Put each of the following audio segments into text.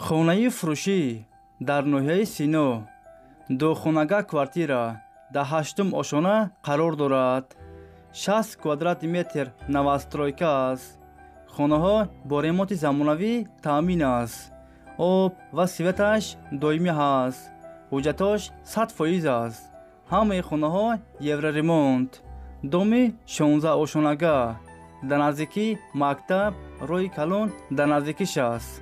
Хонаи фурӯшӣ дар ноҳияи Сино, духонага квартира дар ҳаштум ошона қарор дорад. 60 квадрати метр новостройка аст. Хонаҳо бо ремонти замонавӣ таъмин аст. Об ва светаш доимӣ ҳаст. Ҳуҷҷатош 100% аст. Ҳамаи хонаҳо евроремонт. Доми 16 ошонага. Дар наздикии мактаб, роҳи калон дар наздикиш аст.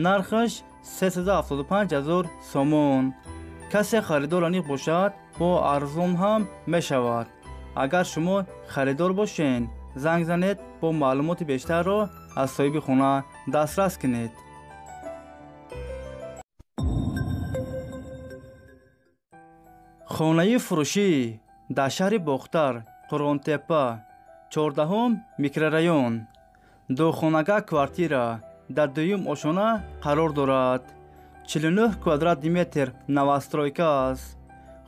Нархаш 375 000 сомон. Касе харидор аниқ бошад, бо арзон ҳам мешавад. Агар шумо харидор бошед, занг занед, бо маълумоти бештарро аз соҳиби хона дастрас кунед. Хонаи фурӯшӣ дар шаҳри Бохтар, Қурғонтеппа, 14 микрорайон. Духонага квартира дар дуюм ошона қарор дорад. 49 квадрати метр новостройка аст.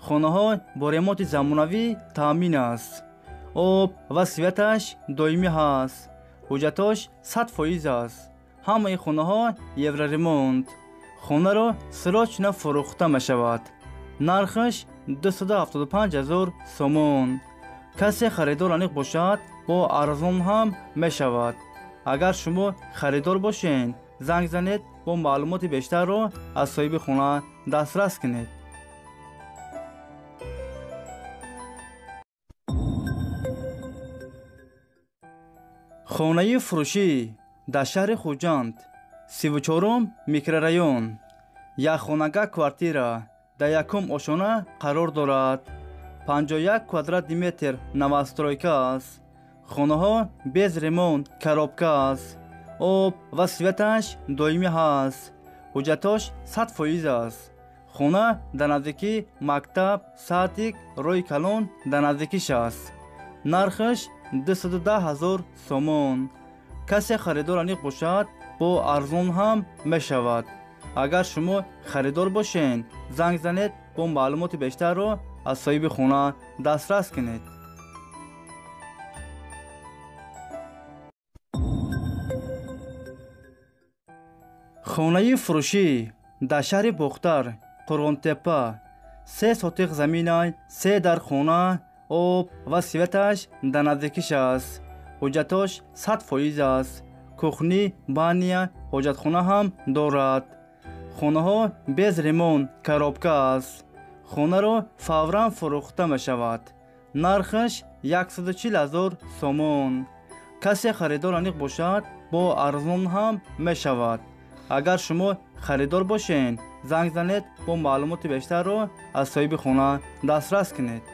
Хонаҳо бо ремонти замонавӣ таъмин аст. Об ва светаш доимӣ ҳаст. Ҳуҷҷатош 100% аст. Ҳамаи хонаҳо евроремонт. Хонаро срочно фурӯхта мешавад. Нархаш 275 000 сомон. Касе харидор аниқ бошад, бо арзон ҳам мешавад. Агар шумо харидор бошед, занг занед, бо маълумоти бештарро аз соҳиби хона дастрас кунед. Хонаи фурӯшӣ дар шаҳри Хуҷанд, 34 микрорайон. Якхонага квартира дар якум ошона қарор дорад. 51 квадрати метр новостройка аст. Хонаҳо без ремонт, коробка аст. Об ва светаш доимӣ ҳаст. Ҳуҷҷатош 100% аст. Хона дар наздикии мактаб, садик, роҳи калон дар наздикиш аст. Нархаш 210 000 сомон. Касе харидор аниқ бошад, бо арзон ҳам мешавад. Агар шумо харидор бошед, занг занед, бо маълумоти бештарро аз соҳиби хона дастрас кунед. Хонаи фурӯшӣ дар шаҳри Бохтар, Қурғонтеппа, 3 сотиқ замина, 3 дар хона, об ва светаш дар наздикиш аст. Ҳуҷҷатош 100% аст. Кухни, баня, ҳоҷатхона ҳам дорад. Хонаҳо без ремонт, коробка аст. Хонаро фавран фурӯхта мешавад. Нархаш 140 000 сомон. Касе харидор аниқ бошад, бо арзон ҳам мешавад. Агар шумо харидор бошед, занг занед, бо маълумоти бештарро аз соҳиби хона дастрас кунед.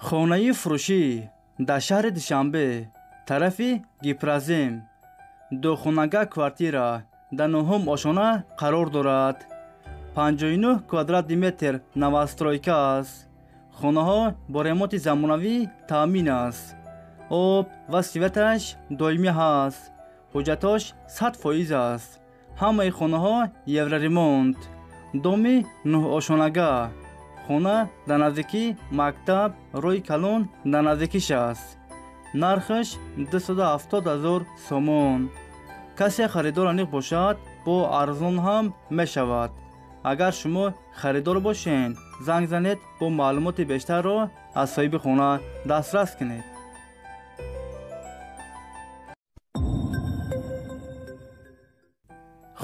Хонаи фурӯшӣ дар шаҳри Душанбе, тарафи Гипразем, духонага квартира дар нуҳум ошона қарор дорад. 59 квадрати метр новостройка аст. Хонаҳо бо ремонти замонавӣ таъмин аст. Об ва светаш доимӣ ҳаст. Ҳуҷҷатош 100% аст. Ҳамаи хонаҳо евроремонт. Доми нӯҳошонага. Хона дар наздикии мактаб, роҳи калон дар наздикиш аст. Нархаш 270 000 сомон. Касе харидор аниқ бошад, бо арзон ҳам мешавад. Агар шумо харидор бошед, занг занед, бо маълумоти бештарро аз соҳиби хона дастрас кунед.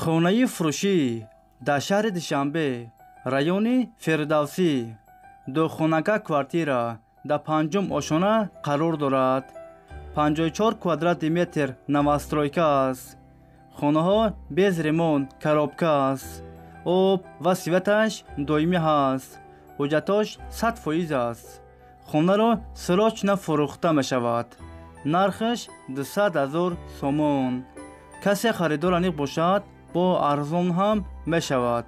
Хонаи фурӯшӣ дар шаҳри Душанбе, райони Фирдавсӣ, духонага квартира дар панҷум ошона қарор дорад. 54 квадрати метр новостройка аст. Хонаҳо без ремонт, коробка аст. Об ва светаш доимӣ ҳаст. Ҳуҷҷатош 100% аст. Хонаро срочно фурӯхта мешавад. Нархаш 200 000 сомон. Касе харидор аниқ бошад, бо арзон ҳам мешавад.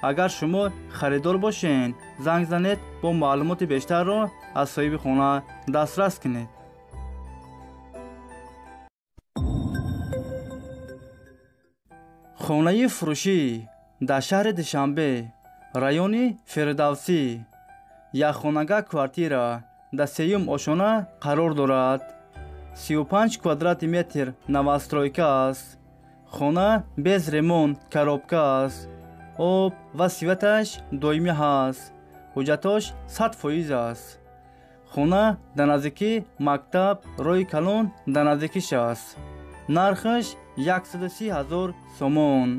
Агар шумо харидор бошед, занг занед, бо маълумоти бештарро аз соҳиби хона дастрас кунед. Хонаи фурӯшӣ дар шаҳри Душанбе, райони Фирдавсӣ, якхонага квартира дар сеюм ошона қарор дорад. 35 квадрати метр новостройка аст. Хона без ремонт, коробка аст. Об ва светаш доимӣ ҳаст. Ҳуҷҷатош 100% аст. Хона дар наздикии мактаб, роҳи калон дар наздикиш аст. Нархаш 130 000 сомон.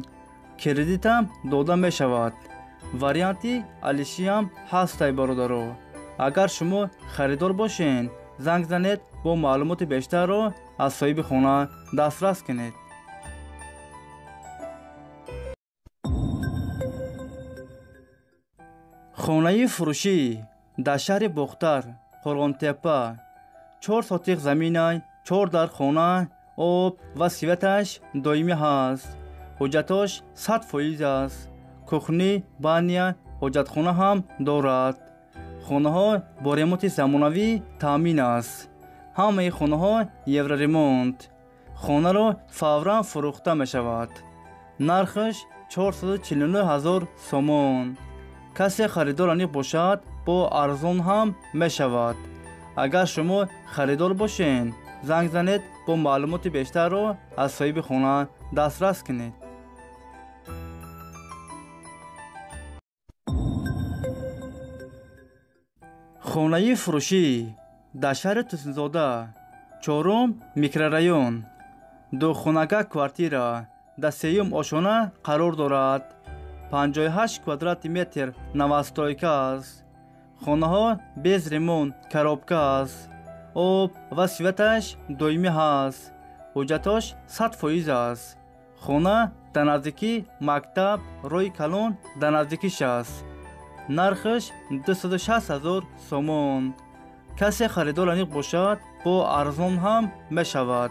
Кредитам дода мешавад. Варианти алишиам ҳастай, бародаро. Агар шумо харидор бошед, занг занед, бо маълумоти бештарро аз соҳиби хона дастрас кунед. Хонаи фурӯшӣ дар шаҳри Бохтар, Қурғонтеппа, 4 сотиқ заминай, 4 дар хона, об ва светаш доимӣ ҳаст. Ҳуҷҷатош 100% аст. Кухни, баня, ҳоҷатхона ҳам дорад. Хонаҳо бо ремонти замонавӣ таъмин аст. Ҳамаи хонаҳо евроремонт. Хонаро фавран фурӯхта мешавад. Нархаш 449 000 сомон. Касе харидор аниқ бошад, бо арзон ҳам мешавад. Агар шумо харидор бошед, занг занед, бо маълумоти бештарро аз соҳиби хона дастрас кунед. Хонаи фурӯшӣ дар шаҳри Тусинзода, 4 микрорайон, духонага квартира дар 3-юм ошона қарор дорад. 58 квадрати метр новостройка аст. Хонаҳо без ремонт, коробка аст. Об ва светаш доимӣ ҳаст. Ҳуҷҷатош 100% аст. Хона дар наздикии мактаб, роҳи калон дар наздикиш аст. Нархаш 260 000 сомон. Касе харидор аниқ бошад, бо арзон ҳам мешавад.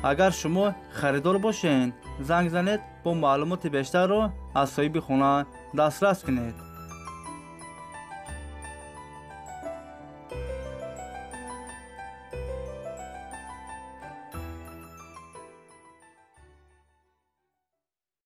Агар шумо харидор бошед, занг занед, бо маълумоти бештарро аз соҳиби хона дастрас кунед.